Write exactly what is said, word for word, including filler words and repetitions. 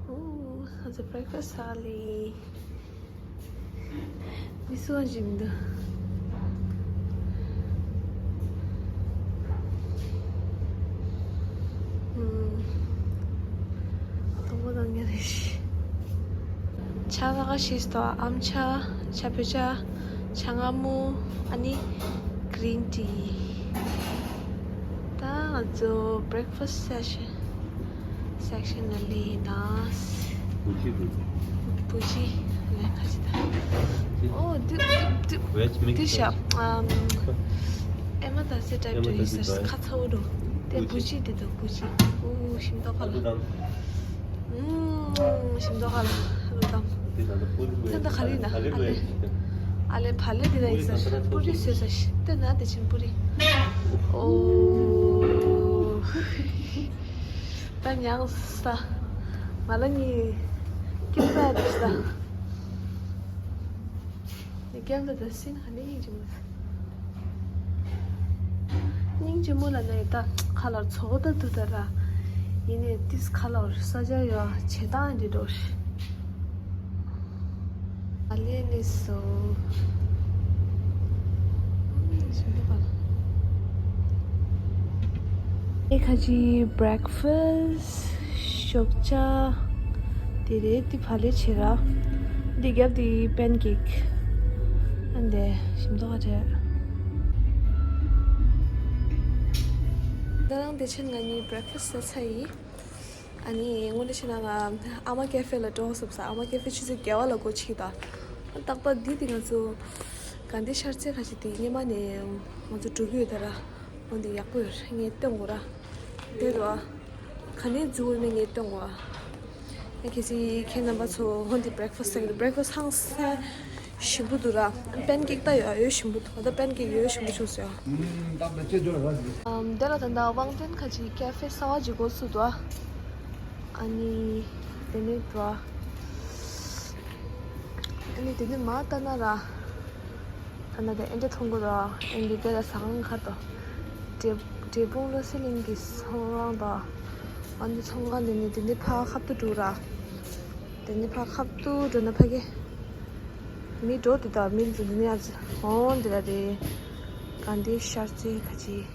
ཨོ། ང་ཚོ་breakfast་ཟ་ལེ། མི་སུ་ཡང་འཇིམ་འདུག་ཨུམ། དང་པོ་དང་ཉ་རེ་ཤི། ཇ་ཁ་ཁ་ཤིས་དང་ཨམ་ཇ། ཇ་བོད་ཇ། ཇ་མངར་མོ། ཨ་ནི་green tea། ད་ང་ཚོ་breakfast session section་ལ་སླེབས་ཡིན་ད། བུ་ཅི་འདུག་བུ་ཅི་ལས་ཁ་ཅི་ད། ཨོ་དུ་དུ་དུ་དུ་ཤ། ཨམ། ཨེ་མ་ད་སེ་type་དུ་ཡིན་ས་ཁ་ཚ་བོ་འདུག་དེ་བུ་ཅི་དེ་འདུག་བུ་ཅི། ཨོ་ཞིམ་མདོག་ཁ་ལ། ཨུམ། ཞིམ་མདོག་ཁ་ལ་ལོ་དམ། ད་ད་ག་རེ་ཡིན་ན་ཨ་ལེ། ཨ་ལེ་བ་ལེ་དེ་ད་ཡིན་ས་པུ་རི་བཟོས་ས་ཤི་ལྟ་ན་དེ་ཆེན་པུ་རི། ཨོ། ད་མྱངས་ས། ང་ལ་ནི་ཀེམ་ས་དེ་ཤི་ད། ནི་ཀེམ་ས་དེ་སིན་ཧ་ནི་ཡིན་ཅི་མོ། སྙིང་རྗེ་མོ་ལ་ནི་ད་ཁ་ལར་ཚོགས་ད་དུ་ད་ར། ཡིན་ནི་ཏིས་ཁ་ལར་ས་ཆ་ཡོད་བྱེད་སྟངས་འདི་འགྲོ་ཤི། ཨ་ལེ་ལེ་སོ། ཨེ་ཁ་ཅི་breakfast་ཤོག་ཅ་དེ་རེད་དེ་བ་ལེ་བྱེད་ར། འདི་རྒྱབ་དེ་pancake། ཨ་འདི་ཞིམ་མདོག་ཁ་བྲལ། ད་རང་དེ་ཕྱིན་ང་གཉིས་breakfast་ཟ་ཚར་ཡིན། ཨ་ནི་དངོས་གནས་བྱས་ན་ང་ཨ་མ་cafe་ལ་འགྲོ་བསམ་ས། ཨ་མ་cafe་ཆུ་ཚོད་བརྒྱད་པ་ལ་སྒོ་ཕྱེ་ད། རྟག་པར་འདི་དེ་ང་ཚོ་དགའ་ལྡན་ཤར་རྩེ་ཁ་ཤས་དེ་སྔོན་མ་ནས་ང་ཚོ་འགྲོ་གི་ཡོད་ད་ར། འོ་འདི་ཡག་པོ་ཡོད་རེད། ངས་སྟོན་དགོས་ར། འདི་རུ་ཨ། ག་ནས་འཛུལ་ནས་ངས་སྟོན་དགོས་ཨ། ཡ་གལ་སྲིད་ཁྱེད་རྣམ་པ་ཚོ་འོ་འདི་breakfast་ཟེར་གི་འདུག breakfast་ཧང་སང་ཞིམ་པོ་འདུག་ར། pancake་ད་ཡོད་ཡོད་ཞིམ་པོ་འདུག་ད་pancake་ཡོད་ཡོད་ཞིམ་པོ་བྱུང་སོང་ཡ། ཨམ། ད་ལྟ་ད་ལྟ་དབང་ལྡན་ཁ་ཅིག་cafe་གསར་བ་ཅིག་སྒོ་ཚུགས་འདུག་ཨ། ཨ་ནི་དེ་ནས་འགྲོ་ཨ། ཨ་ནི་དེ་ནས་མར་ལྟ་ན་ར། ལྟ་ན་དེ་ཨེ་འདྲ་མཐོང་གི་ར། ཨེ་འདྲ་དེ་ལ་ཟ་ཁང་ཁ་དོ། འབྲས་འབྲས་སྤུངས་བློ་གསལ་གླིང་གི་ཚོང་ཁང་དང་། ཨ་ནི་ཚོང་ཁང་དེ་ནས་དེ་ནས་ཕར་ཁ་ཐུག་འགྲོ་ར། དེ་ནས་ཕར་ཁ་ཐུག་འགྲོ་ན་ཕ་གི། མི་འགྲོ་དེ་དང་མི་འདི་ནས་ཨ་ཙི་འོང་དེ་ལ་རེད། དགའ་ལྡན་ཤར་རྩེ་ཁ་ཅིག